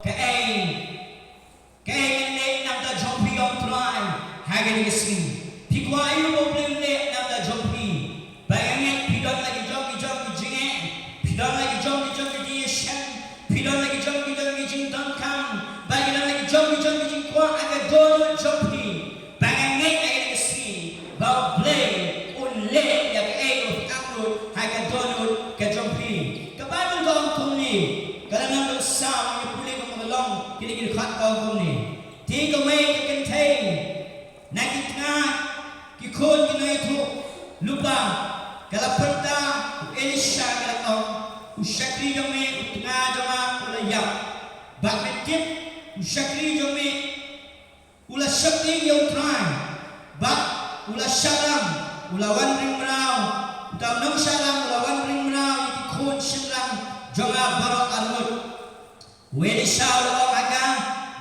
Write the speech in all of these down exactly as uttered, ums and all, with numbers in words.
Kaei, kaei ngan leh na bynta jong phi, ong U Trai, ha kane ka sngi? Phi kwah aïu ba U Blei un leh na bynta jong phi? Ba nga ngeit phi don la ki jong ki jong ki jingeh, phi don la ki jong ki jong ki jingïashem, phi don la ki jong ki jong ki jingdonkam, ba ki don la ki jong ki jong ki jingkwah ha ka dohnud jong phi. Ba nga ngeit ha kane ka sngi ba U Blei un leh ïa kaei kaba phi angnud ha ka dohnud ka jong phi. Ka Baibl ka ong kumne, ka lynnong ba saw, ngi pule kumba ka long, kine ki dkhot ka ong kumne: Te kawei ka kynthei na ki tnga ki khun ki nongïathuhlypa ka la pynta ha u Elisha, ka la ong: U shakri jong me, u tnga jong nga u la ïap. Bad me tip, u shakri jong me u la sheptieng ïa U Trai, bad u la shah ram, u la wan ring mraw. Uta u nongshah ram u la wan ring mraw ïa ki khun shynrang jong nga baroh arngut. U Elisha u la ong ha ka: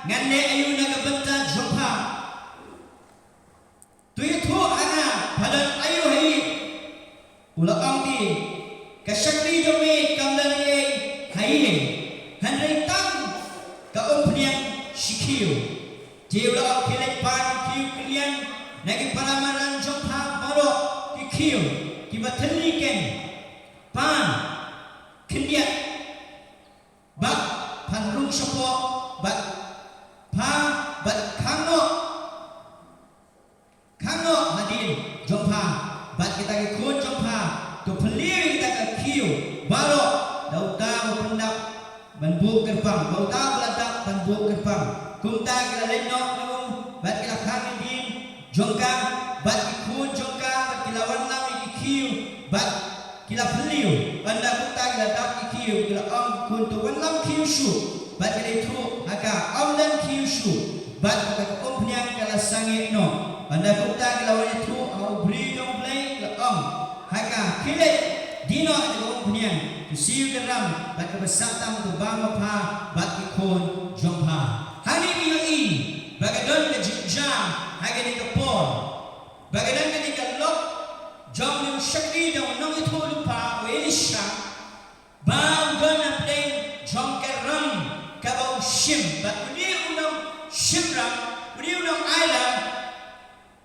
Ngan leh aïu na ka bynta jong pha? To ïathuh ha nga, pha don aïu ha ïing? U la ong te: Ka shakri jong me kam don ei ei ha ïing, hynrei tang ka umphniang shi khiew. Te u la ong: Khie leit pan khiew khylliang na ki para marjan jong pha baroh, ki khiew kiba thylli ken, pan khyndiat, bad phan rung shapoh bad pha, bad khang noh, khang noh hadien jong pha bad kita ki khun jong pha. To phylliew ïa kita ki khiew baroh da uta uba pyndap ban buh kyrpang, da uta uba la dap ban buh kyrpang. Kumta ki la leit noh na u bad ki la khang ïa ki ding jong ka bad ki khun jong ka, bad ki la wanlam ïa ki khiew bad ki la phylliew. Ynda kumta ki la dap ki khiew, ki la ong ki khun: To wanlam khiew shuh. Bad ki la ïathuh ha ka: Ym don khiew shuh. Bad kata ka umphniang ka la sangeh noh. Ynda kumta ki la wan ïathuh ha u briew jong U Blei, ki la ong ha ka: Khie leit, die noh ïa ka umphniang, to siew ïa ka ram, bad kaba sah tam to bam ma pha bad ki khun jong pha. Hangne ngi ïohi ba ka don ka jingjia ha kane ka por, ba ka don kane ka lok jong une u shakri jong u nongïathuhlypa u Elisha, ba u don hapdeng jong ka ram kaba u shim. Bad une u nongshim ram, une u nongai ram,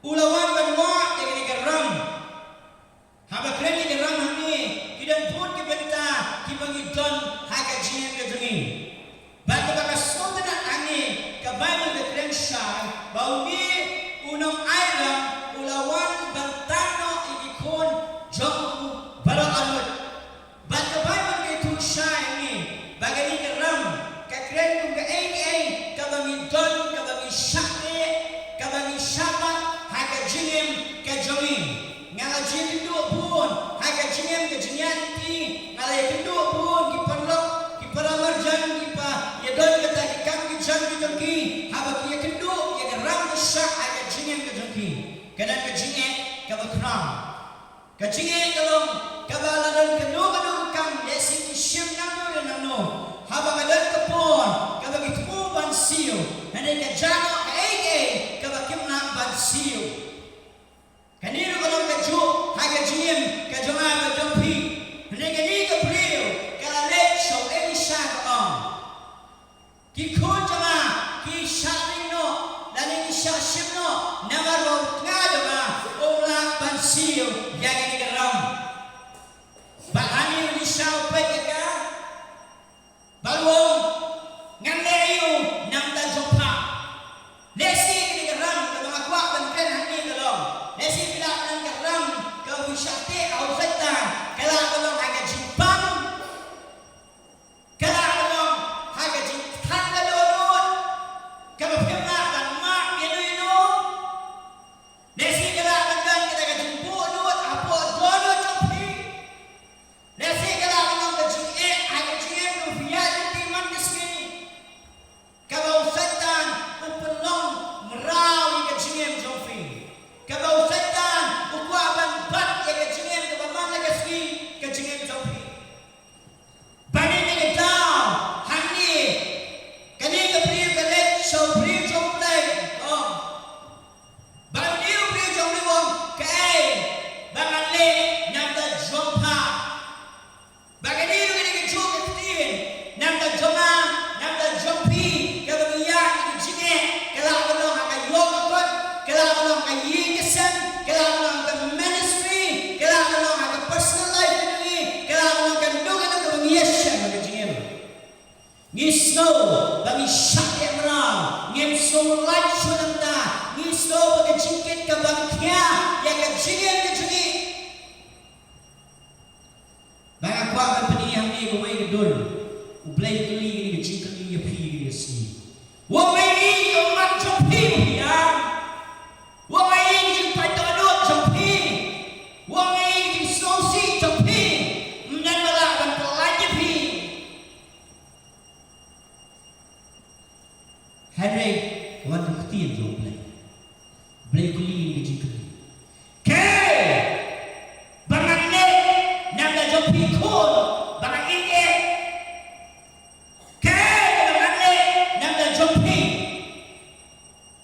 u la wan ban wad ïa kane ka ram. Haba kren ïa ka ram hangne, ki don bun ki bynta kiba ngi don ha ka jingim ka jong ngi. Bad kaba ka sngewtynnat hangne, ka Baibl ka kren shai ba une u nongai ram u la wan ban tan noh ïa ki khun jong u baroh arngut. Bad ka Baibl ka ïathuh shai hangne ba kane ka ram ka kren kum kaei kaei kaba ngi don, kaba ngi shah teh, kaba ngi shah bat ha ka jingim ka jong ngi. Nga la ju ïakynduh bun ha ka jingim ka jingïaid lynti, nga la ïakynduh bun ki paralok, ki paramarjan, kiba ïadon kata ki kam ki jam ki jong ki, haba ki ïakynduh ïa ka ram ka shah ha ka jingim ka jong ki. Ka don ka jingeh kaba khraw. Ka jingeh ka long kaba la don kano kano ka kam, lehse ki shim nangno ne nangno. Haba ka don ka por kaba ki thmu ban siew, hynrei ka jah noh kaei kaei kaba kim lah ban siew. Kane ruh ka long kajuh ha ka jingim ka jong nga bad jong phi. Hynrei kane ka briew ka la leit sha u Elisha, ka ong: Ki khun jong nga ki shah ring noh lane ki shah shim noh, namar ba u tnga jong nga um lah ban siew ïa kane ka ram. Bad hangne u Elisha u peit ïa ka bad u ong: Ngan leh aïu na bynta jong pha? Lehse kane ka ram kaba nga kwah ban kren hangne ka long, lehse phi lah ban ong ka ram kaba phi shah teh ha u Soitan, ka lah ban long ha ka jingpang, ka lah ban long ha ka jingthan ka dohnud kaba phim lah ban mad ïano ïano. Lehse ka lah ban don kata ka jingbuh nud Ngi sngew ba ngi shah ïa mraw, ngim sngew lait shuh nangta. Ngi sngew ba ka jingkit ka bang khia ïa ka jingim ka jong ngi. Ba nga kwah ban pyni hangne kawei ka dur. U Blei u kylli kane ka jingkylli ïa phi kane ka sngi. Wat ïa i ummat jong phi ba phi ïam. Wat ïa i ka jingpait dohnud jong phi. Wat ïa i ka jingsngewsih jong phi. Ym don ba lah ban pyllait ïa phi. Hynrei wan ka ktien jong U Blei. U Blei u kylli ïa ka jingkylli. Kaei ba ngan leh na bynta jong phi khun ba nga ïeit eh? Kaei ba ngan leh na bynta jong phi?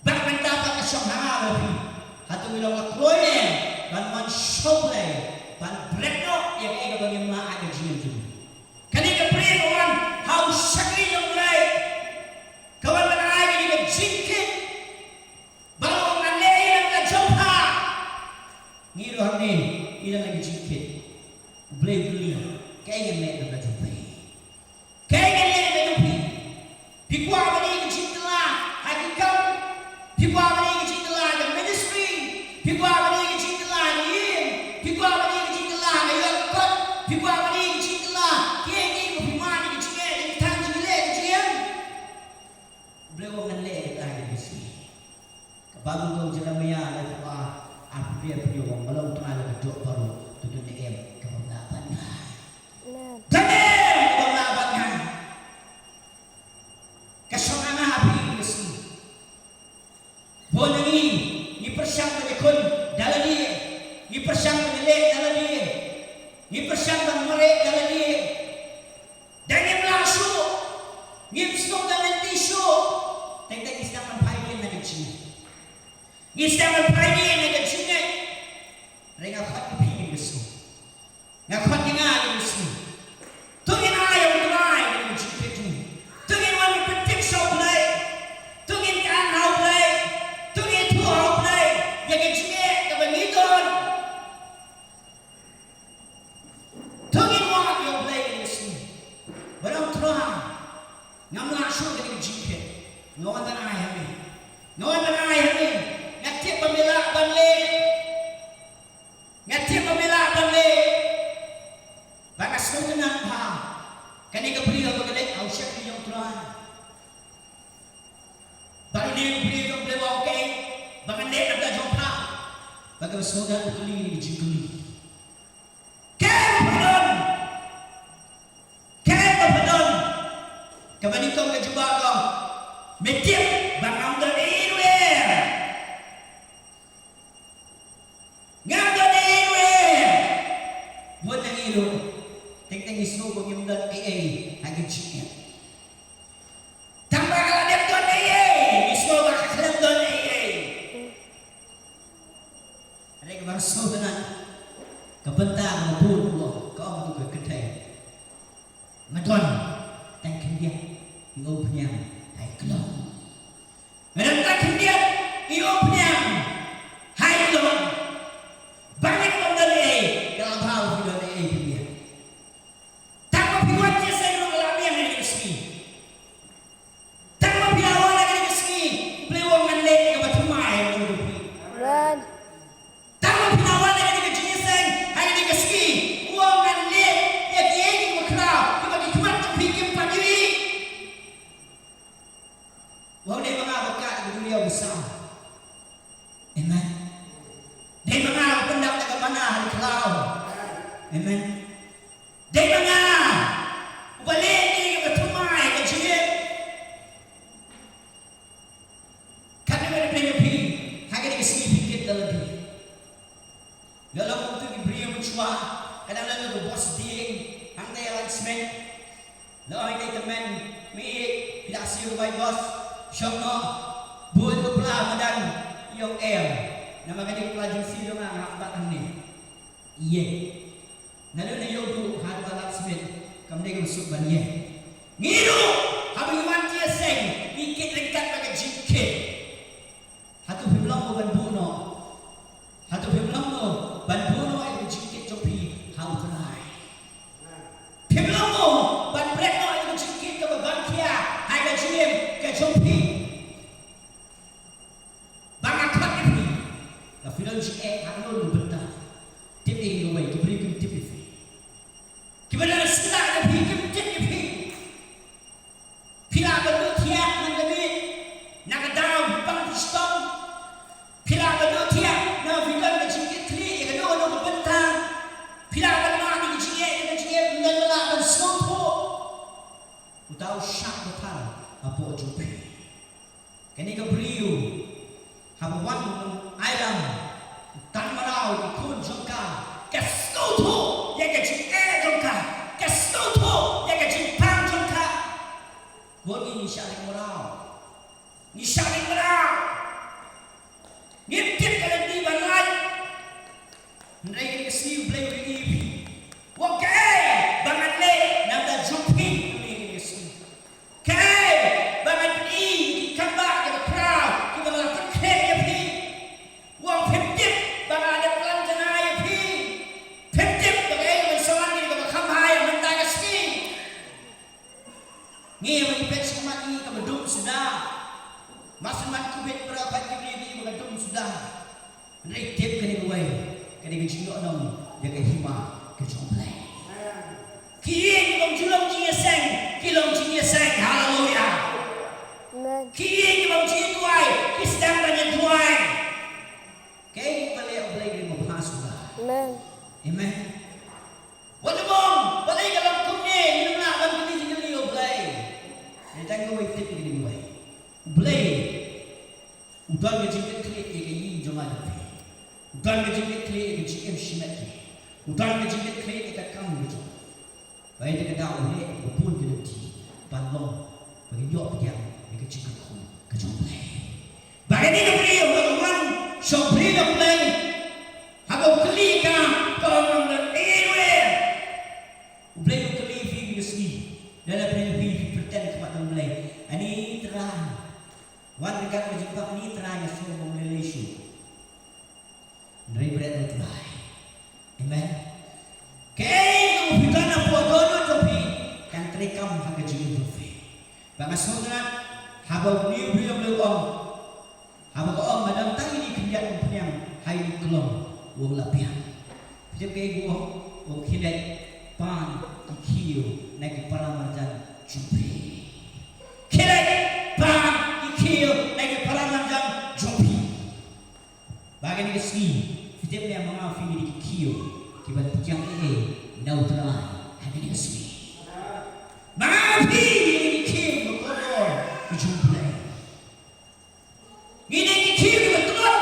Bad mynta pat ka shong ha nga ba phi. Hato ngi long la kloi ne ban wan sha U Blei ban bret noh ïa kaei kaba ngim lah ha ka jingim jong ngi? Kane ka briew ka wan ha u shakri jong U Blei. Ka wan ban ai kane ka jingkit. Ba u ong ngan leh ïa ka jong pha. Ngi ruh hangne ngi don la ka jingkit. U Blei u kylli, kaei ngan leh ïa ka jong phi? Kaei ngan leh ïa ka jong phi? Phi kwah ban ïoh ka jingkylla ha ki kam? Phi kwah ban ïoh ka jingkylla ha ka ministry? Phi kwah ban ïoh ka jingkylla ha ka ïing? Phi kwah ban ïoh ka jingkylla ha ka ïing kot? Phi kwah ban ïoh ka jingkylla kiei kiei ba phi mad ïa ka jingeh, ïa ka tang jingeh, ïa ka jingeh? U Blei u ong ngan leh ïa ka jong phi. Ka Baibl ka ong Jeremaïah laiphew ar, arphew hynriew, U Blei u ong, ba long tang la ka doh baroh, to don ne em kaba ym lah ban ngai. Amen. Don ne em kaba ym lah ban ngai. Ka shong ha nga ha phi kane ka sngi. Bun na ngi ngi pyrshang ban ïakhun da lade. Ngi pyrshang ban ïaleh da lade. Ngi pyrshang ban mareh da lade. Da ngim lah shuh. Ngim sngewthuh lynti shuh. Teng teng ngi sdang ban phai dien na ka jingngeit. Ngi sdang ban phai dien na ka jingngeit. Hynrei nga khot ïa phi kane ka sngi. Nga khot ïa nga kane ka sngi. To ngin ai ïa U Trai kane ka jingkit jong ngi. To ngin wan ban pyntip sha U Blei. To ngin kynmaw ha U Blei. To ngin ïathuh ha U Blei ïa ka jingeh kaba ngi don. To ngin wad ïa U Blei kane ka sngi. Ba ong Trai, ngam lah shuh kane ka jingkit. Nga wan ban ai ha me. Nga wan ban ai ha me. Nga tip ba me lah ban leh. Nga tip ba me lah ban leh. Ba nga sngewtynnat ba kane ka briew ba ka leit ha u shakri jong U Trai. Bad une u briew jong U Blei u ong kaei ba ngan leh na bynta jong pha. Bad kaba sngewtynnat u kylli ïa ka jingkylli. Kaei ba pha don? Kaei ba pha don? Kaba nyngkong ka jubab ka ong, me tip ba ngam don ei ei ruh eh. Ngam don ei ei ruh eh. Bun na ngi ruh teng teng ngi sngew ba ngim don ei ei ha ka jingim. Tang ba nga la dep don ei ei, ngi sngew ba nga khlem don ei ei. Hynrei kaba sngewtynnat, ka bynta kaba bun u ong, ka ong tu ka kynthei, nga don tang khyndiat ïa u phniang ha i klong. Nga don tang khyndiat ïa u phniang ha i klong. Ba ngin ym don ei ei, ka la bha ba phi don ei ei khyndiat. Tang ba phi wan jingïaseng ruh ka la biang ha kane ka sngi. Tang ba phi la wan ha kane ka sngi, U Blei u ong ngan leh ïa kaba thymmai ha kane ka sngi. Amen. Tang ba phi la wan ha kane ka jingïaseng ha kane ka sngi, u ong ngan leh ïa kiei kiei kiba khraw kiba ki khmat jong phi kim pat ïohi. Wow, dei ma nga ba kah ïa ka duriaw ka saw. Amen. Dei ma nga ba pyndap ïa ka manna ha ka khlaw. Amen. Dei ma nga uba leh ïa ka thymmai ka jingim. Katne ba dei phi, ha kane ka sngi phi kit da lade. Nga long kum tu ki briew mynshuwa, ka dang long ka bos dieng, hangta ïa Laitumkhrah. La ong ïa ka tymmen, me ïeit, phi la siew bai bos, shong noh, bun ka pla madan, ïong em. Namar kane ka pla jong phi jong nga nga hap bat hangne. Ïeit. Naduh na ïew duh haduh ha lad smit, kam dei kaba suk ban ïeng. Ngi ruh, haba ngi wan jingïaseng, ngi kit ryngkat bad ka jingkit. Hato phim long mo ban buh noh? Hato phim long mo ban buh noh ïa ka jingkit jong phi ha U Trai? Phim long mo ban bret noh ïa ka jingkit kaba bang khia Phi lah ban duh thiah man ka miet na ka daw phi pang phi shitom. Phi lah ban duh thiah na phi don ka jingkitkhlieh ïa kano kano ka bynta. Phi lah ban mad ïa ka jingeh ïa ka jingeh, ym don ba lah ban sngewthuh. Uta u shah ba thar hapoh jong phi. Kane ka briew haba wan u nongailam, u tan mraw ïa ki khun jong ka, ka sngewthuh ïa ka jingeh jong ka, ka sngewthuh ïa ka jingpang jong ka. Bun ngi ngi shah leit mraw. Ngi shah leit mraw. Ngim tip ka lynti ban lait. Hynrei kane ka sngi U Blei u ïohi ïa phi. U ong kaei ba ngan leh na ka bynta jong phi, u ong kane ka sngi. Kaei ba ngan pyni ïa ki kambah ki bakhraw kiba la pynkhreh ïa phi. U ong phim tip ba nga la dep plan janai ïa phi. Phim tip ba kaei ban sa wan kane kaba kham bha ïa mynta ka sngi. Ngi ba ngi peit shakhmat ngi kaba dum suda. Mar shu mat covid para pat ki briew ngi ba ka dum suda. Hynrei tip kane kawei, kane ka jingïohnong ïa ka hima ka jong U Blei. Ki ïing ki bym ju long jingïaseng ki long jingïaseng. Haleluya. Amen. Ki ïing ki bym ju ïaduwai ki sdang ban ïaduwai. Kaei ba leh U Blei ka dei kaba bha suda. Amen. Amen. Wat nym ong balei ka long kumne, ngim lah ban kylli jingkylli ïa U Blei. Dei tang kawei, tip ïa kane kawei. U Blei u don ka jingkitkhlieh ïa ka ïing jong nga jong phi. U don ka jingkitkhlieh ïa ka jingim shimet jong phi. U don ka jingkitkhlieh ïa ka kam ka jong phi. Ba ïa kata ka daw u leh ba bun ki lynti ban long ba ngin ïoh pdiang ïa ka jingkyrkhu ka jong U Blei. Ba kane ka briew haba ka wan sha U Blei, U Blei haba u kylli ka, ka ong, ym don ei ei ruh. U Blei u kylli phi kine ki sngi. Lada phi, phi, phi pretend khmat jong U Blei. Ani Trai. Wan ryngkat ka jingpang, ani Trai, nga sngew ba ym lei lei shuh. Hynrei bret na U Trai. Amen. Kaei kaba phi don hapoh dohnud jong phi kan treikam ha ka jingim jong phi. Ba nga sngewtynnat haba une u briew u ong, haba ka ong, nga don tang ïa ine i khyndiat umphniang ha ine i klong, u ong la biang. Phi tip kaei u ong? U ong khie leit pan ki khiew na ki para marjan jong phi. Khie leit pan ki khiew na ki para marjan jong phi. Ba kane ka sngi, phi tip ne em, ma nga phi ngi dei ki khiew kiban pdiang ei ei na U Trai ha kane ka sngi. Ma nga phi ngi dei ki khiew kiba kordor ki jong U Blei. Ngi dei ki khiew kiba tlot,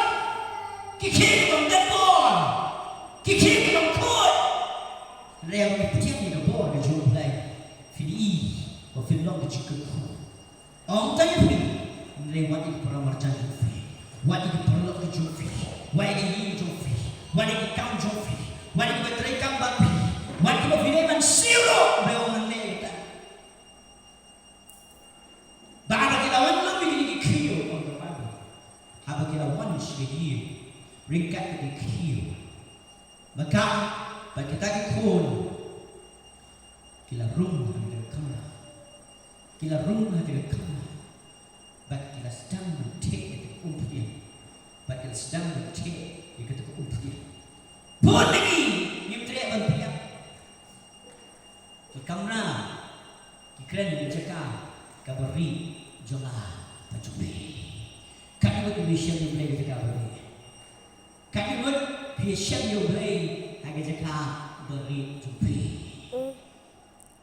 ki khiew kiba ym dep bor, ki khiew kiba ym khuid. Hynrei haba ngi pdiang ïa ka bor ka jong U Blei, phin i ba phin long ka jingkyrkhu. Ym tang ïa phi, hynrei wat ïa ki para marjan jong phi, wat ïa ki paralok ki jong phi, wat ïa ki ïing jong phi, wat ïa ki kam jong phi, wat ïa kiba trei kam bad phi, wat kiba phi dei ban siew ruh, U Blei u ong ngan leh ïa kata. Ba haba ki la wan lum ïa kine ki khiew, ong ka Baibl, haba ki la wan sha ka ïing ryngkat bad ki khiew, ma ka, bad kita ki khun ki la rung ha kata ka kamra. Ki la rung ha kata ka kamra. Bad ki la sdang ban theh ïa kata ka umphniang. Bad ki la sdang ban theh ïa kata ka umphniang. Bun na ngi ngim treh ban pdiang. Ki kamra ki kren ïa ka jaka kaba rieh jong nga bad jong phi. Katno ngi shem ïa U Blei ha ka jaka ba rieh? Katno ngut phi shem ïa U Blei ha ka jaka ba rieh jong phi?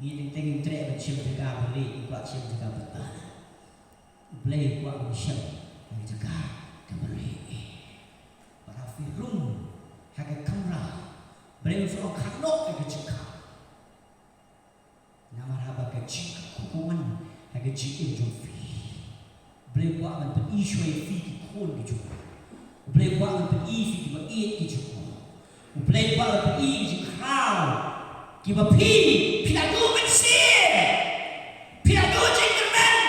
Ngi teng teng ngim treh ban shem jaka ba rieh, ngi kwah shem jaka ba tah. U Blei u kwah ban shem ha ka jaka kaba rieh. Bad haba phi rung ha ka kamra, U Blei un sa ong khang noh ïa ka jaka. Namar haba ka jingkyrkhu ka wan ha ka jingim jong phi, U Blei u kwah ban pyni shuwa ïa phi ki khun ki jong u. U Blei u kwah ban pyni ïa phi kiba ïeit ki jong u. U Blei u kwah ban pyni ïa ki jingkhraw kiba phi, phi la duh mynsiem, phi la duh jingkyrmen,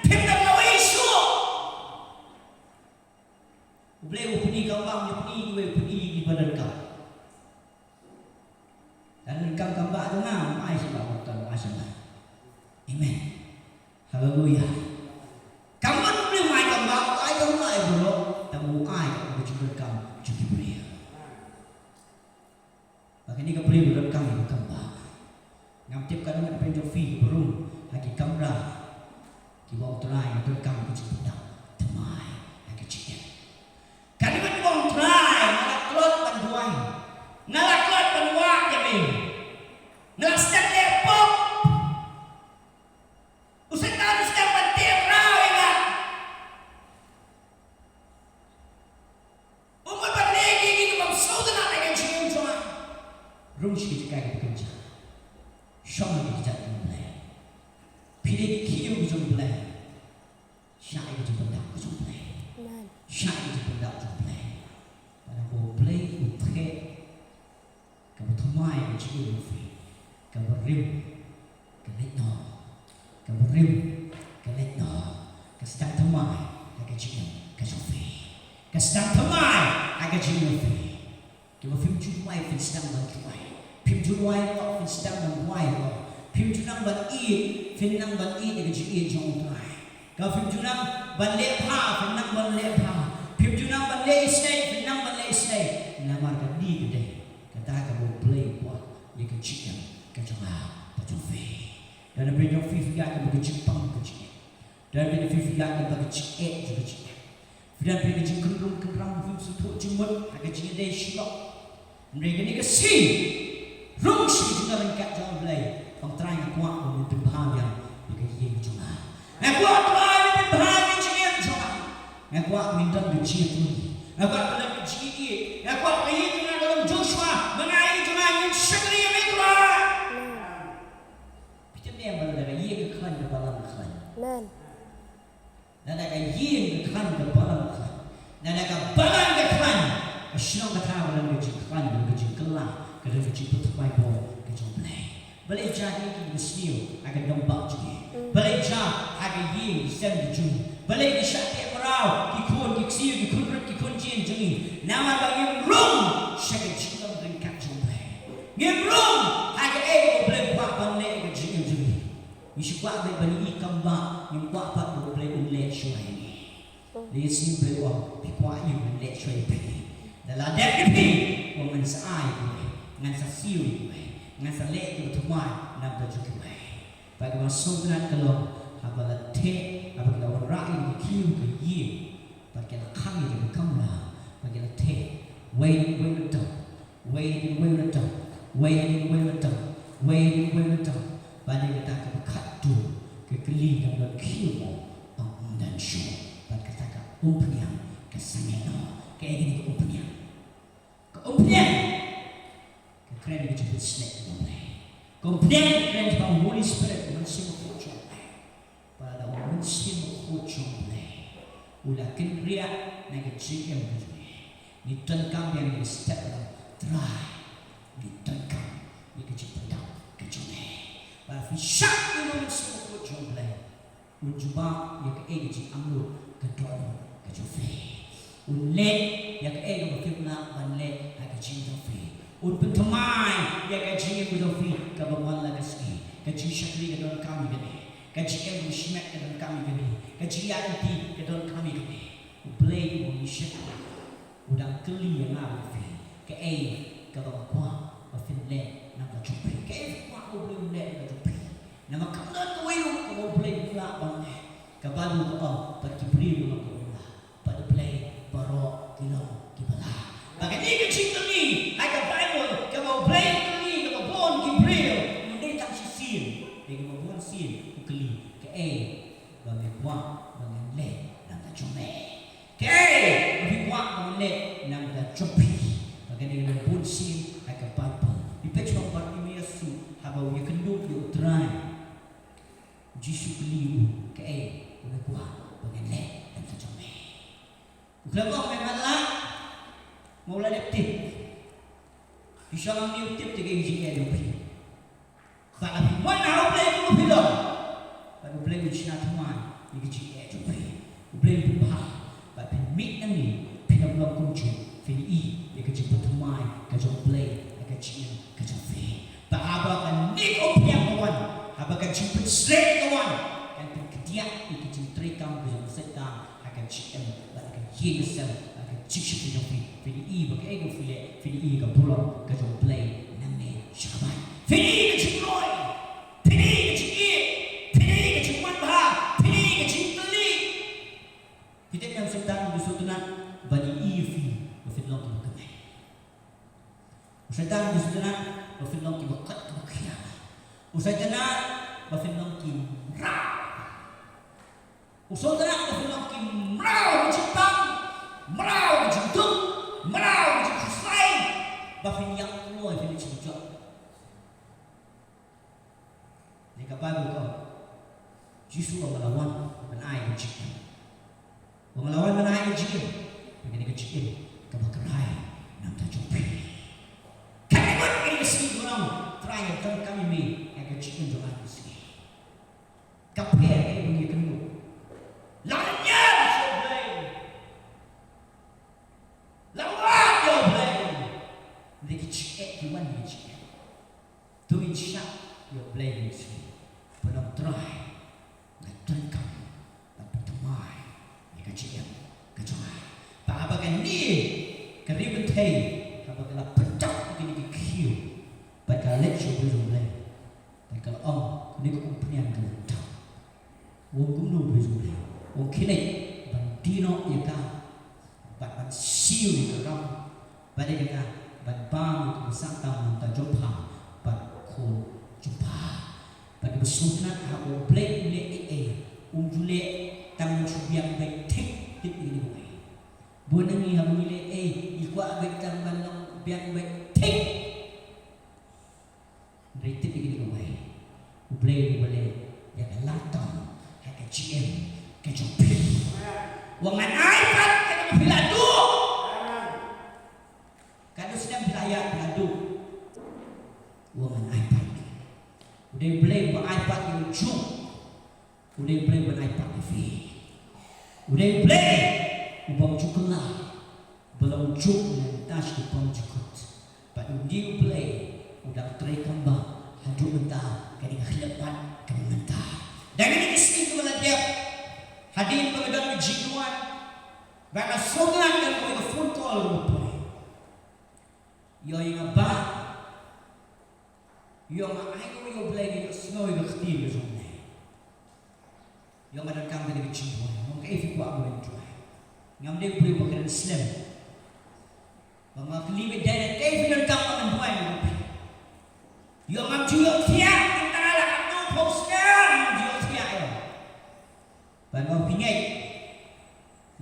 phim dang lawei shuh. U Blei u pyni kam bam, u pyni kiwei, u pyni kiba donkam. Lada donkam kam bam jong nga, um ai sha nga, um ai sha nga. Amen. Haleluya. Kam bam U Blei, um ai kam bam, um ai kam bam, eh bro. Tang u ai ka jingdonkam jong ki briew. Ba kane ka briew ka donkam ïa ka kam bam. Ngam tip katno ngut na pdeng jong phi kiba rung ha ki kamra Ïa u Trai, nga donkam ka jingpyndap thymmai ha ka jingim. Ka dei ban ong, Trai, nga la tlot ban duwai, nga la tlot ban wad ïa me, nga la sdang leh pop. U Soitan u sdang ban teh raw ïa nga. Um pat ban leh ïa ki, ki bym sngewtynnat ha ka jingim jong nga. Rung sha ka jaka kaba kynjah. Shong ha ka jaka jong U Blei. Phi dei ki khiew ki jong U Blei. Shah ïa ka jingpyndap ka jong U Blei. Amen. Shah ïa ka jingpyndap jong U Blei. Lada ba U Blei u theh kaba thymmai ka jingim jong phi, kaba rim ka leit noh, kaba rim ka leit noh, ka sdang thymmai ha ka jingim ka jong phi. Ka sdang thymmai ha ka jingim jong phi. Kiba phim ju duwai phin sdang ban duwai. Phim ju duwai noh phin sdang ban duwai noh. Phim ju nang ban ïeit phin nang ban ïeit ïa ka jingïeit jong U Trai. Ka phim ju nang ban leh bha phin nang ban leh bha. Phim ju nang ban leh isynei phin nang ban leh isynei. Namar ka dei ka dei kata kaba U Blei u kwah ïa ka jingim ka jong nga bad jong phi. Don na pdeng jong phi phi ïa kaba ka jingpang ka jingim. Don na pdeng phi phi ïa kaba ka jingeh jong ka jingim. Phi don phi ka jingkynrum kynram ba phim sngewthuh jingmut ha ka jingïadei shlok. Hynrei kane ka sngi rung sha ka jingïaryngkat jong U Blei. Ong Trai nga kwah ba men pynbha biang ïa ka ïing jong nga. Nga kwah Trai men pynbha ïa ka jingïaryngkat jong nga. Nga kwah ba ngin don ka jingïatylli. Nga kwah ba ngin don ka jingïeit. Nga kwah ba ka ïing jong nga ka long Joshua ba nga ïa jong nga ngin shakri ïa me Trai. Phi tip ne em ba lada ka ïing ka khlaiñ ka balang ka khlaiñ. Amen. Lada ka ïing ka khlaiñ ka balang ka khlaiñ. Lada ka balang ka khlaiñ, ka shnong ka thaw ka don ka jingkhlaiñ, ka don ka jingkylla, ka don ka jingpynthymmai bor ka jong U Blei. Balei jia ki ki sniew ha ka dongbah jong ngi? Balei jia ha ka ïing ka sem ka jong ngi? Balei ki shah teh mraw ki khun ki ksiew ki khun rit ki khun jin jong ngi? Namar ba ngim rung sha ka jinglong ryngkat jong U Blei. Ngim rung ha kaei kaba U Blei u kwah ban leh ha ka jingim jong ngi. Ngi shu kwah beit ban ïohi kam bah, ngim kwah pat ba U Blei un leh shuwa ïa ngi. Lei sngi U Blei u ong, phi kwah ïa U Blei leh shuwa ïa phi. Da la dep ïa phi, u ong ngan sa ai ïa kiwei, ngan sa siew ïa kiwei, ngan sa leh ïa kiba thymmai na bynta jong kiwei. Bad kaba sngewtynnat ka long haba la theh, haba ki la wanrah ïa ki khiew ka ïing, bad ki la khang ïa ka kamra, bad ki la theh, wei, wei la dap. Wei hadien wei la dap, wei hadien wei la dap, wei hadien wei la dap. Bad ïa kata kaba khatduh ka kylli, dang don khiew mo? Ong ym don shuh. Bad kata ka umphniang ka sangeh noh. Kaei kane ka umphniang? Ka umphniang ka kren ka jingpynsngew jong U Blei. Ka umphniang ka kren jong U Holy Spirit, U Mynsiem Bakhuid jong U Blei. Bad lada U Mynsiem Bakhuid jong U Blei u la kynriah na ka jingim ka jong ngi, ngi donkam biang ïa ka step ba long, Trai, ngi donkam ïa ka jingpyndap ka jong me. Bad phi shah ïa U Mynsiem Bakhuid jong U Blei, un jubab ïa kaei ka jingangnud ka dohnud ka jong phi. Un leh ïa kaei kaba phim lah ban leh ha ka jingim jong phi. Un pynthymmai ïa ka jingim ka jong phi kaba man la ka sngi. Ka jingshakri ka donkam ïa kane. Ka jingim kaba shimet ka donkam ïa kane. Ka jingïaid lynti ka donkam ïa kane. U Blei u ong, ngi shakri, u dang kylli ïa nga bad phi, kaei kaba nga kwah ba phin leh na ka jong phi. Kaei ba kwah U Blei un leh na ka jong phi. Namar kam don kawei ruh kaba U Blei u lah ban leh. Ka Baibl ka ong, bad ki briew ruh ka ong, bad U Blei baroh ki long kiba lah. Bad kane ka jingkylli ha ka Baibl kaba U Blei u kylli kaba bun ki briew, ym dei tang shisien. Dei kaba bun sien u kylli, kaei ba me kwah ba ngan leh na ka jong me? Kaei ba phi kwah ba ngan leh na ka jong phi? Bad kane ka long bun sien ha ka Baibl. Phi peit sha u Bartimeus ruh, haba u ïakynduh ïa U Trai, U Jisu u kylli u, kaei ba me kwah ba ngan leh na ka jong me? U khlem ong me, ngan lah, ma u la dep tip. Phi shong hangne u tip te kaei ka jingeh jong phi. Bad lada phi mon ha U Blei kum u phi long, bad U Blei un shna thymmai ïa ka jingeh jong phi. U Blei un pynbha, bad phin mih nangne, phin ym long kumjuh, phin ïohi ïa ka jingpynthymmai ka jong U Blei ha ka jingim ka jong phi. Bad haba kane ka umphniang ka wan, haba ka jingpynshlur ka wan, kan pynkdiah ïa ka jingtrei kam ka jong u Soitan ha ka jingim bad ha ka ïing ka sem bad ha ka jingshakri jong phi. Phin ïohi ba kaei kaba phi leh, phin ïohi ka burom ka jong U Blei nangne shakhmat. Phin ïohi ka jingroi, phin ïohi ka jingïeit, phin ïohi ka jingmanbha, phin ïohi ka U Soitan u sngewtynnat ba phin long kiba koit kiba khiah. U sngewtynnat ba phin long ki mraw. U sngewtynnat ba phin long ki mraw ka jingpang, mraw ka jingduk, mraw ka jingkhuslai, ba phin ïa kloi phin ïa jingduk. Ïa ka Baibl ka ong, Jisu u ong nga la wan ban ai ka jingim. U ong nga la wan ban ai ka jingim. Kane ka jingim kaba kyrhai na ka bynta jong phi. Kane ka mut kane ka sngi u ong, Trai, ïa donkam ïa me ha ka jingim jong nga kane ka sngi. Ka pher ka ïa kane ka mut. La ïa shu blei. La wad ïa u Blei. Ngi ki jingeh ki wan ki jingeh. To ngin shah ïa u Blei ngin shu pynlong Trai. Nga donkam ban pynthymmai ïa ka jingim ka jong nga. Ba haba kane ka ri Bynthei haba ka la pynthut ïa kine ki khiew bad ka leit sha u Blei jong u Blei. Bad ka la ong, kane ka umphniang ka la tap. U ong kumno u Blei jong u Blei? U ong khie leit ban die noh ïa ka bad ban siew ïa ka ram bad ïa kata ban bam ïa ka ba sah tam na ka bynta jong pha bad u khun jong pha. Bad kaba sngewtynnat haba u Blei u leh ei ei, um ju leh tang ban shu biang beit thik tip ïa kane kawei. Bun na ngi haba ngi leh ei ei ngi kwah beit tang ban long biang beit thik. Hynrei tip ïa kane kawei, u Blei u ba leh ïa ka la tam ha ka jingim ka jong phi. U ong ngan ai pat ïa kaba phi la duh. Katno snem phi la ïaid phi la duh. U ong ngan ai pat. U dei u Blei uba ai pat ïa u juh. U dei u Blei uban ai pat ïa phi. U dei u Blei uba ju kylla, uba la u juh na ka bynta shi bymjukut. Bad u dei u Blei u dang trei kambah haduh mynta, ka dei ka khyllipmat kaba mynta. Dang kane ka sngi kaba la dep, hadien ba ka don ka jingduwai, ba nga sngewthuh nga ïoh ka phone call ba poi. Ïoh ïa nga ba Ïoh nga ai nguh ïa u Blei, nga ïohsngew ïa ka ktien ka jong u Blei. Ïoh nga donkam kane ka jingduwai. Nga ong kaei phi kwah ban duwai. Ngam dei u briew ba kren slem. Ba nga kylli beit direct kaei phi donkam ban duwai ïa phi. Ïoh ngam ju ïohthiah, mynta la katno phew snem ngam ju ïohthiah ïa. Ba nga ong phi ngeit.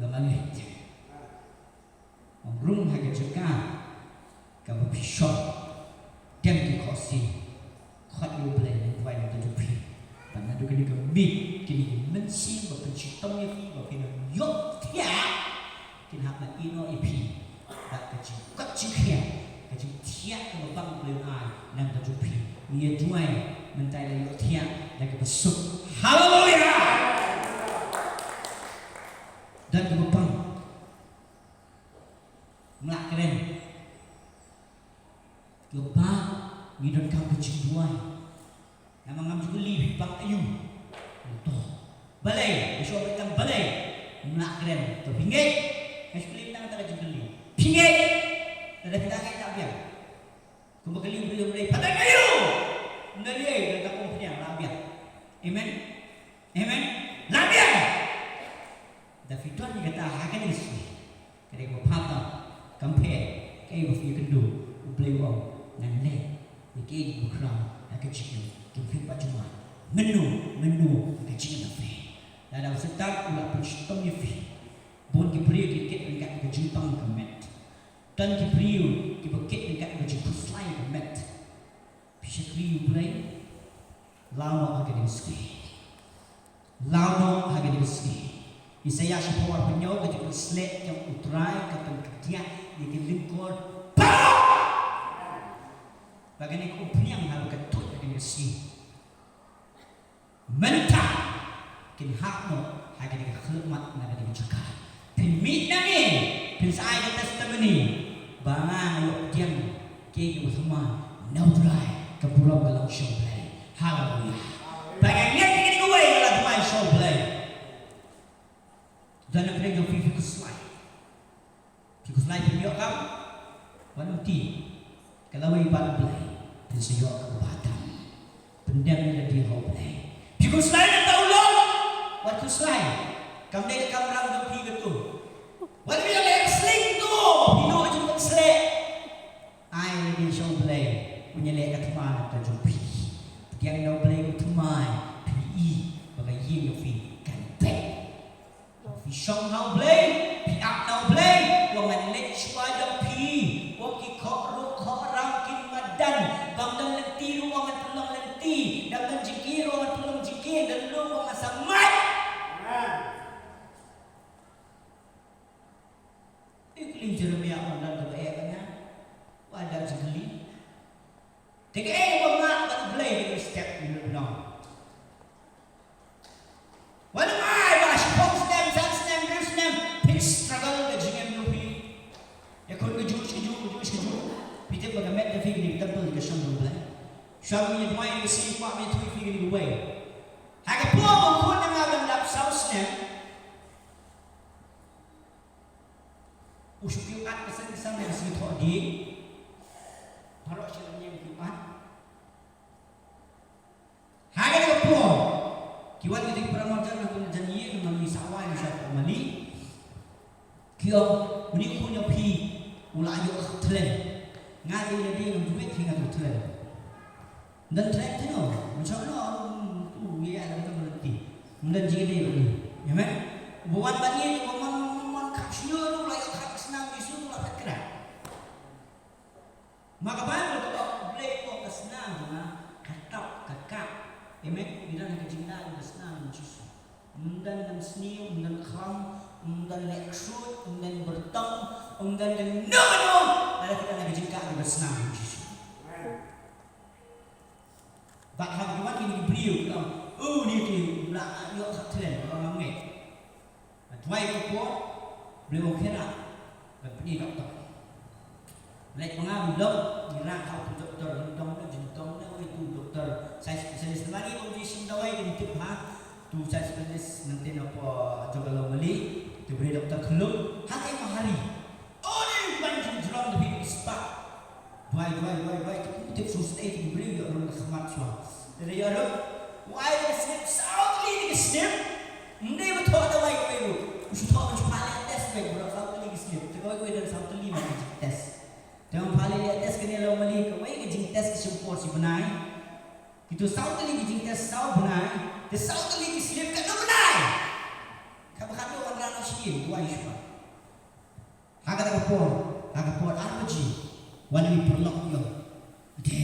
Ïoh nga ngeit. Ym rung ha ka jaka kaba phi shong. Dem ki khohsiew. Khot ïa u Blei, duwai na ka bynta jong phi. Bad naduh kane ka miet, kine ki mynsiem ba pynshitom ïa phi, ba phin ym ïohthiah, kin hap ban ïehnoh ïa phi da ka jingkoit jingkhiah, ka jingthiah kaba bang u Blei u ai na ka bynta jong phi. Ngi ïa duwai mynta, ïa ïohthiah da kaba suk. Haleluia! Da kaba bang. Mlak kren. Ïoh ba ngi donkam ka jingduwai. Namar ngam ju kylli phi pang aïu. To. Balei, nga shu ong beit tang balei. Mlak kren. To phi ngeit. Nga shu kylli tang kata ka jingkylli. Phi ngeit. Lada phi la ngeit la biang. Kumba kylli u briew u dei, phi dang aïu? Ym dei ei, dei tang umphniang, la biang. Amen. Amen. La biang. Da phi don ïa kata ha kane ka sngi. Ka dei kaba pha tam, compare kaei ba phi ïakynduh, u Blei u ong ngan leh ïa kaei kaba khraw ha ka jingim jong phi bad jong nga. Mynno mynno ha ka jingim jong phi. Lada u Soitan u la pynshitom ïa phi, bun ki briew ki kit ryngkat ka jingpang ka met. Don ki briew kiba kit ryngkat ka jingkhuslai ka met. Phi shakri ïa u Blei. Law noh ha kane ka sngi. Law noh ha kane ka sngi. Isaïah shiphew arphew hynñiew, ka jingpynsleh jong U Trai ka pynkhyndiat ïa ki lyngkor baroh. Ba kane ka umphniang haba ka tuid ha kane ka sngi, mynta kin hap noh ha kane ka khyllipmat na kane ka jaka. Phin mih nangne, phin sa ai ka testimony ba nga nga ïoh pdiang kiei kiei kiba thymmai na U Trai, ka burom ka long sha U Blei. Haleluia. Ba nga ngeit ïa kane kawei, nga la thymmai sha U Blei. Don na pdeng jong phi, phi khuslai. Phi khuslai phin ïoh kam? Wat ym ti. Ka lawei pat U Blei, phin sa ïoh kaba tam. Pyndem ïa lade ha U Blei. Phi khuslai nangta u long. Wat khuslai. Kam dei ka kamram jong phi katu. Wat ym ïaleh sling tu. Phi duh jingpynsleh. Ai lade sha Shong ha U Blei, phi ap na U Blei, u ong ngan leit shuwa jong phi, u ong ki khohruh khohram kin madan, bym don lynti ruh u ong ngan pynlong lynti, dang don jingkieng ruh u ong ngan pynlong jingkieng, don lum u ong ngan sa mad. Amen. Ïa u kylli Jeremiah u ong don kaba eh bad nga, wat dap jingkylli. Te kaei ba mad bad U Blei, ka step ïa u nong. Wat nym ai ba shiphew snem, san snem, hynriew snem, phi struggle ka jingim jong phi. Ïakhun kajuh shi kajuh, kajuh shi kajuh. Phi tip ba ka met jong phi kane ka temple ka shong jong U Blei. Shuwa ba ngin ïa duwai, ngin ïa sngew, kwah ban ïathuh ïa phi kane kawei. Ha ka por ba u khun jong nga u dang dap saw snem, u shu kiew at ksan ksan da ka sngi thohdieng. Baroh shi ryngwiang u kiew at. Ha kane ka por, ki wan kito ki para marjan na kum jan ïing, namar ngi sah wai, ngi sah thoh mali. Ki ong, une u khun jong phi u la ïoh khathlem. Nga dei na dei ngam ju wit hi nga tu khathlem. Ym don khathlem te no, mynshwa no, u ïa la ka lynti. Ym don jingïadei bad ngi. Amen. Uba wan bad ngi, uba mon, mon, mon, mon, khap shngur, u la ïoh khat ka snam Jisu, u la phet kra. Ma ka Baibl ka ong, U Blei u ong ka snam jong nga ka tap ka kah. Amen. Ngi don ha ka jingkah ka snam jong Jisu. Ym don ngan sniew, ym don kham, ym don leh ksuid, ym don byrtong, ym don kano kano. Lada phi don ha ka jingkah ka snam jong Jisu. Bad haba ki wan kine ki briew ki ong, "Oh, une te u la ïoh khathlem, u la ngam ngeit." Duwai ka por, briew ong khie rah ban pyni doktor. Leit ma nga ban long, ngi rah ha uto u doktor, lyngdong ne jyndong ne, uwei uto u doktor, sa specialist. Namar ngi bym ju shim dawai, ngim tip ha uto u sa specialist, nangta na pdeng jong ka lawmali, uto u briew doktor khyllung, ha ka ïing ma Hari. Une u ban jynjrong da phi u spah. Duwai, duwai, duwai, duwai, te kum tip sngewsynei te ki briew ïoh rung ka khmat shuwa. Te leit ïoh rung, u ai da ka slip, saw tylli da ka slip. Ym dei ba thoh dawai kawei ruh. U shu thoh ban shu pha leh test beit, baroh saw tylli ka slip. Te kawei kawei don saw tylli ma ka jingtest. Te ym pha leh test kane la u mali, kawei ka jingtest ka shim por shi bnai. Kito saw tylli ka jingtest saw bnai. Te saw tylli ka slip katno bnai. Kaba khatduh wanrah noh sha ïing, duwai shuwa. Ha kata ka por, ha ka por ar baje, wan ïa u paralok ïa u. Te,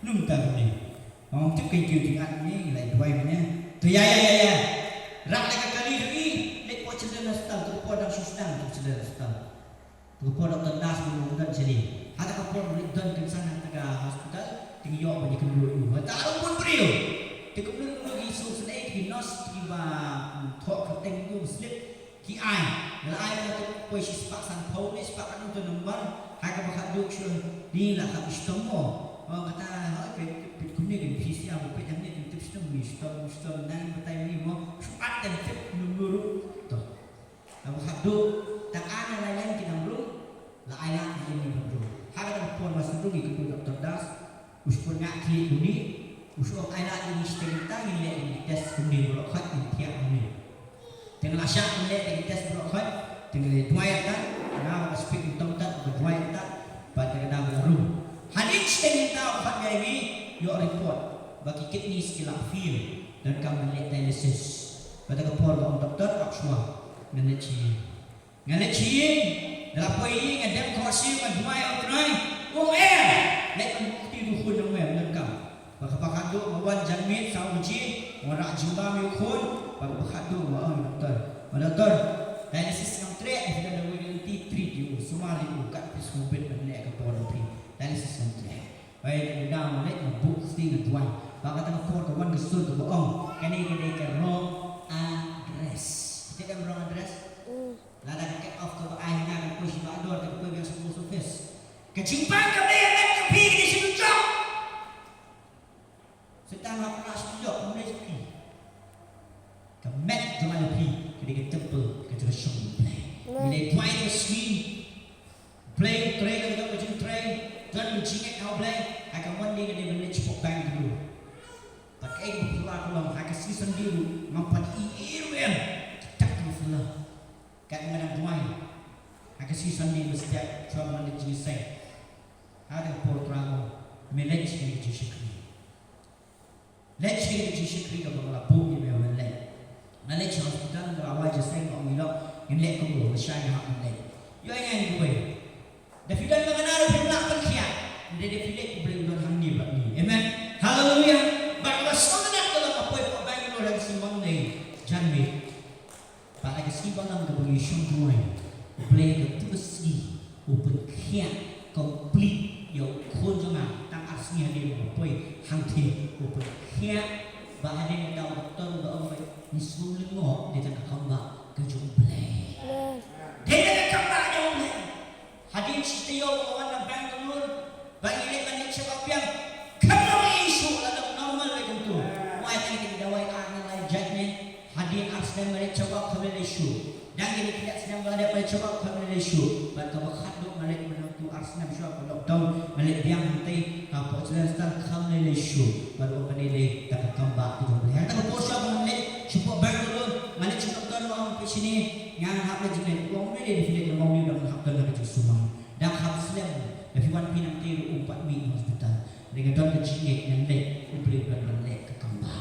lum ta kumne. Ym tip kaei kaei u jingat ne, ngi la duwai mane. To ïa, ïa, ïa, ïa. Rah leh ka kali jong ngi, leit poi Children's Hospital, to ka por dang shu sdang, to Children's Hospital. To ka por Doctor Das bun bun shane. Ha kata ka por leit don kynsan ha kata ka hospital, te ngi ïoh ban ïakynduh ïa u. Hata ruh bun briew. Te kumno kumno ki sngewsynei, ki nurse, kiba, mm, thoh kyrteng ïa u slip. Ki ai, la ai ka tu poi shi spah sanphew ne spah katno tu number, ha kaba khatduh shu dei la khat shitom mo. Ong kata, ha, peit, peit kumne kan phi sia, peit hangne kan tip shitom, mi shitom, shitom nang batai mi mo, shu at kan tip number ruh. To. Kaba khatduh, tang ar ne lai lane ki dang rung, la ai lad ïa ngi ban rung. Ha kata ka por ma shu rung ïa ka tu Doctor Das, u shu pynngah khlieh kumne, u shu ong ai lad ïa ngi shiteng kynta ngin leh ïa ngi test kumne baroh khoit ngin thiah kumne. Te nga la shah ban leh ïa ngi test baroh khoit, te nga la duwai ïa ka, nga ba ka speak myntong tat, ba duwai ïa ka, ba te ka dang la rung. Hadien shiteng kynta u khot ïa ngi, ïoh report, ba ki kidneys ki la fail, donkam ban leh dialysis. Ba te ka por ba ong doktor, ap shuwa, ngan leit sha ïing. Nga leit sha ïing, nga la poi ïing, nga dem khohsiew, nga duwai, ong Trai, ong eh, leit ban buh kti ïa u khun jong me, ym donkam. Ba kaba khatduh nga wan janmiet saw baje, nga rah jingbam ïa u khun, ba kaba khatduh nga ong ïa u doktor. Nga, doktor, dialysis ngam treh, eh, phi don da kawei ka lynti, treat ïa u, sumar ïa u, kat phi sngewbit ban leh ka bor jong phi. Dialysis ngam treh. Bai, nga dang leit, nga buh kti, nga duwai. Ba kata ka por ka wan ka sur kaba ong, kane ka dei ka wrong address. Phi tip wrong address? Lada ka cut off kaba ai ha nga kan poi sha Bah Dor, kan poi biang sha post office. Ka jingpang ka dei met ka phi ka dei sha dujok. Soitan hap rah sha dujok, ym dei sha phi. Ka met jong nga ïa phi ka dei ka temple, ka jong ka shong U Blei. Ngi dei duwai ka sngi. Blei u trei ka dei ka jingtrei, don ka jingngeit ha U Blei. Ha ka Monday nga dei ban leit shapoh bank ruh. Bad kaei kaba phylla ka long, ha ka sngi Sunday ruh ngam pat ïohi ruh em. Kita kiba phylla. Kat nga dang duwai. Ha ka sngi Sunday ba step, shuwa ban leit jingïaseng. Ha kata ka por Trai u ong, me leit sha kane ka jingshakri. Leit sha kane ka jingshakri kaba nga la buh ïa me ban leit. Nga leit sha hospital, nga la wai jingïaseng, nga ong ïa u, Ngin leh kumno, lashai ngin hap ban leh. Ïoh ïa ngi kawei. Da phi don ba ngan artatien, phi lah ban pynkhiah. Hynrei da phi leh, U Blei u don hangne bad ngi. Amen. Haleluia. Bad kaba sngewtynnat ka long, nga poi hapoh Bangalore ha ka sngi Monday janmiet. Bad ha ka sngi Balang kaba ngi shong duwai, U Blei ha kajuh ka sngi u pynkhiah complete ïa u khun jong nga, tang ar sngi hadien ba nga poi hangtei, u pynkhiah. Bad hadien kata u doktor u da ong ba ngi sngewlyngngoh, dei tang ka kam ba ka jong U Blei. Dei tang ka kam ba ka jong U Blei. Hadien shi taïew ba nga wan na Bangalore, ba ngi leit ban leit check up biang, kam long issue, la dang normal beit kumto. Wai tang ki dawai ar ne lai jait ne. Hadien ar snem nga leit check up, kam lei lei shuh. Dang kine ki ar snem ba la dep leit check up, kam lei lei shuh. Bad kaba khatduh nga leit mynta tu ar snem shuwa ka lockdown, nga leit biang hangtei hapoh Chennai Star, kam lei lei shuh. Bad u ong kane dei tang ka kam ba ka jong U Blei. Hangta ka por shuwa ba nga leit sha pdeng Bangalore, nga leit sha doktor, u ong phi shane, ngan hap leit jingngeit. U ong ne dei, phi leit lem, u ong ne dang hap don ka jingsumar. Dang hap slem, da phi wan phi nangtei ruh um pat mih na hospital. Hynrei nga don ka jingngeit, ngan leit, U Blei u don ban leh ka kam ba.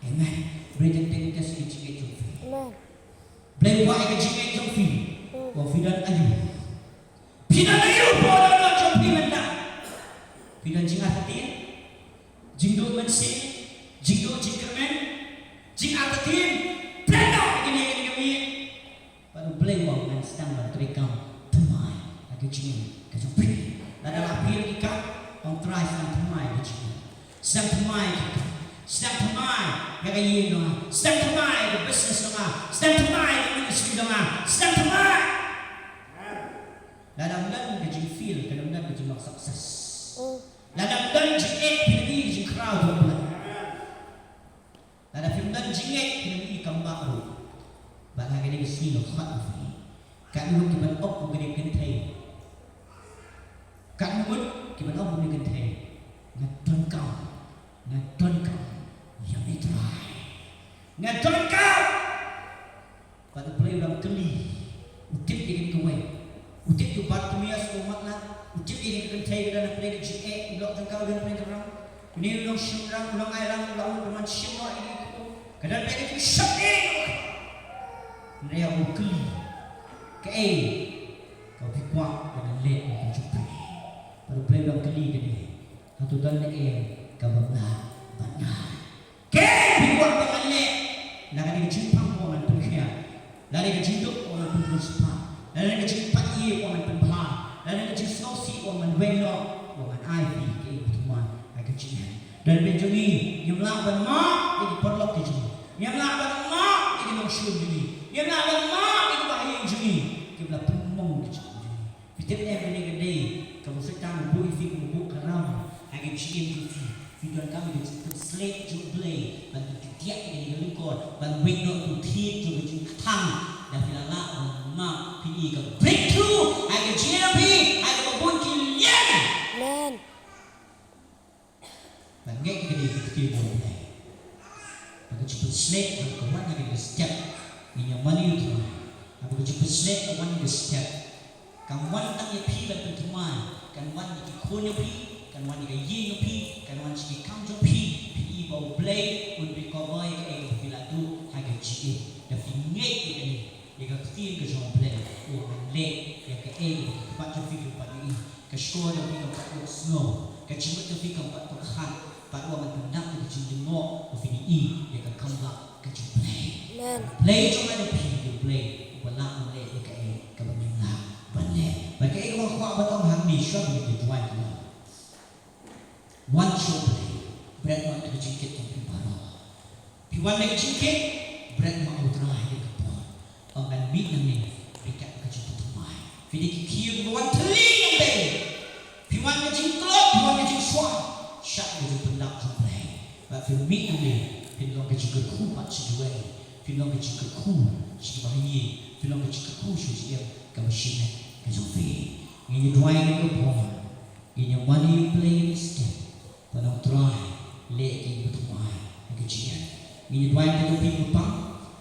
Amen. Blei teng teng ka jingngeit jong phi. Amen. Blei kwah ïa ka jingngeit jong phi. Hmm. Ko phi don aïu? Phi don aïu, phi don aïu jong phi mynta? Phi don jingartatien, jingduh mynsiem, jingduh jingkyrmen, jingartatien. Pyndonkam ïa kine, ïa kine ka miet. Bad U Blei u ong ngan sdang ban trei kam thymmai ha ka jingim ka jong phi. Lada la phi ki kam, ong Trai sdang thymmai ha ka jingim. Sdang thymmai ki kam. Sdang thymmai ïa ka ïing jong nga. Sdang thymmai ïa ka business jong nga. Sdang thymmai ïa ka ministry jong nga. Sdang thymmai. Lada ym don ka jingfail, ka ym don ka jinglong success. Lada ym don jingeh, phin ïohi ka jingkhraw jong U Blei. Lada phim don jingngeit, phim ïohi kam ba ruh. Bad ha kane ka sngi nga khot ïa phi. Katno ngut ki ban ong kum kane ka kynthei. Katno ngut ki ban ong kum kane ka kynthei. Nga donkam. Nga donkam ïa me Trai. Nga donkam. Bad U Blei u dang kylli. U tip ïa kane kawei. U tip ïa u Bartimeus uba matlah. U tip ïa kane ka kynthei ka don hapdeng ka jingeh, u lok jong ka u don hapdeng ka rang. Une u nongshim rang, u nongai rang, u la mut ban wan shim noh ïa kane ka kpu. Ka don hapdeng ka jingshakri. Hynrei u kylli. Kaei kaba phi kwah ba ngan leh na ka jong phi. Bad U Blei u dang kylli kane. Hato don leh kaba mlak bad nga? Kaei phi kwah ba ngan leh? Lada ka dei ka jingpang, kwah ngan pynkhiah. Lada ka dei ka jingduk, kwah ngan pynpyrshah. Lada ka dei ka jingpait ïing, kwah ngan pynbha. Lada ka dei ka jingsngewsih, kwah ngan weng noh, kwah ngan ai phi kaei kaba thymmai ha ka jingim. Don bynta jong ngi ngim lah ban map ïa ki paralok ki jong ngi. Ngim lah ban map ïa ki nongshun jong ngi. Ngim lah ban map ïa ki bahaïing jong ngi kiba la pynmong ki jingim jong ngi. Phi tip ne em, kane ka dei kaba Soitan u buh ïa phi kum u buh ka ram ha ka jingim jong phi. Phi donkam ïa ka jingpynshlur jong U Blei ban pynkhih ïa kane ka lyngkor, ban weng noh ïa u thied jong ka jingkthang. Da phi la lah ban map, phin ïohi ka breakthrough ha ka jingim jong phi ha kaba bun ki liang. Amen. Ba ngeit ïa kane ka ktien jong U Blei. Ba ka jingpynshlur haba ka wan ha kane ka step, ngin ïa mane ïa u Trai. Haba ka jingpynshlur ka wan ha kane ka step, kam wan tang ïa phi ban pynthymmai, kan wan ïa ki khun jong phi, kan wan ïa ka ïing jong phi, kan wan sha ki kam jong phi. Phi i ba U Blei un recover ïa kaei kaba phi la duh ha ka jingim. Da phi ngeit ïa kane, ïa ka ktien ka jong U Blei, u ong ngan leh ïa kaei kaba ki khmat jong phi kim pat ïohi, ka shkor jong phi kam pat ïohsngew, ka jingmut jong phi kam pat pyrkhat, bad u ong ngan pyndap ïa ka jinglyngngoh ba phin ïohi ïa ka kam ba ka jong U Blei. Amen. Blei jong nga jong phi, U Blei uba lah ban leh ïa kaei kaba ngim lah ban leh. Bad kaei kaba nga kwah ban ong hangne shuwa ba ngin ïa duwai, ka long, wan sha U Blei, bret noh ïa ka jingkit jong phi baroh. Phi wan da ka jingkit, bret noh ha U Trai ha kane ka por. Ym ban mih nangne bad ka jingpynthymmai. Phi dei ki khie kiba wan thylli nangne. Phi wan ka jingtlot, phi wan ka jingshuwa. Shah ka jingpyndap jong U Blei. Bad phi mih nangne, phin long ka jingkyrkhu pat sha kiwei. Phin long ka jingkyrkhu sha kiba ha ïing. Phin long ka jingkyrkhu sha ka jingim kaba shimet ka jong phi. Ngin ïa duwai ha kane ka por. Ngin ïa mane ïa U Blei ha kane ka step. Ban ong Trai, leh ïa kaei kaba thymmai ha ka jingim. Ngin ïa duwai ïa ka jong phi kiba pang.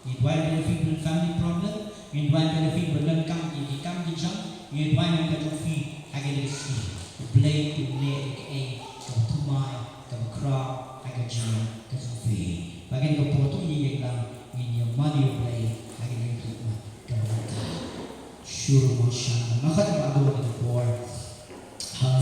Ngin ïa duwai ïa ka jong phi kiba don family problem. Ngin ïa duwai ïa ka jong phi kiba donkam ïa ki kam ki jam. Ngin ïa duwai ïa ka jong phi ha kane ka sngi. U Blei un leh ïa kaei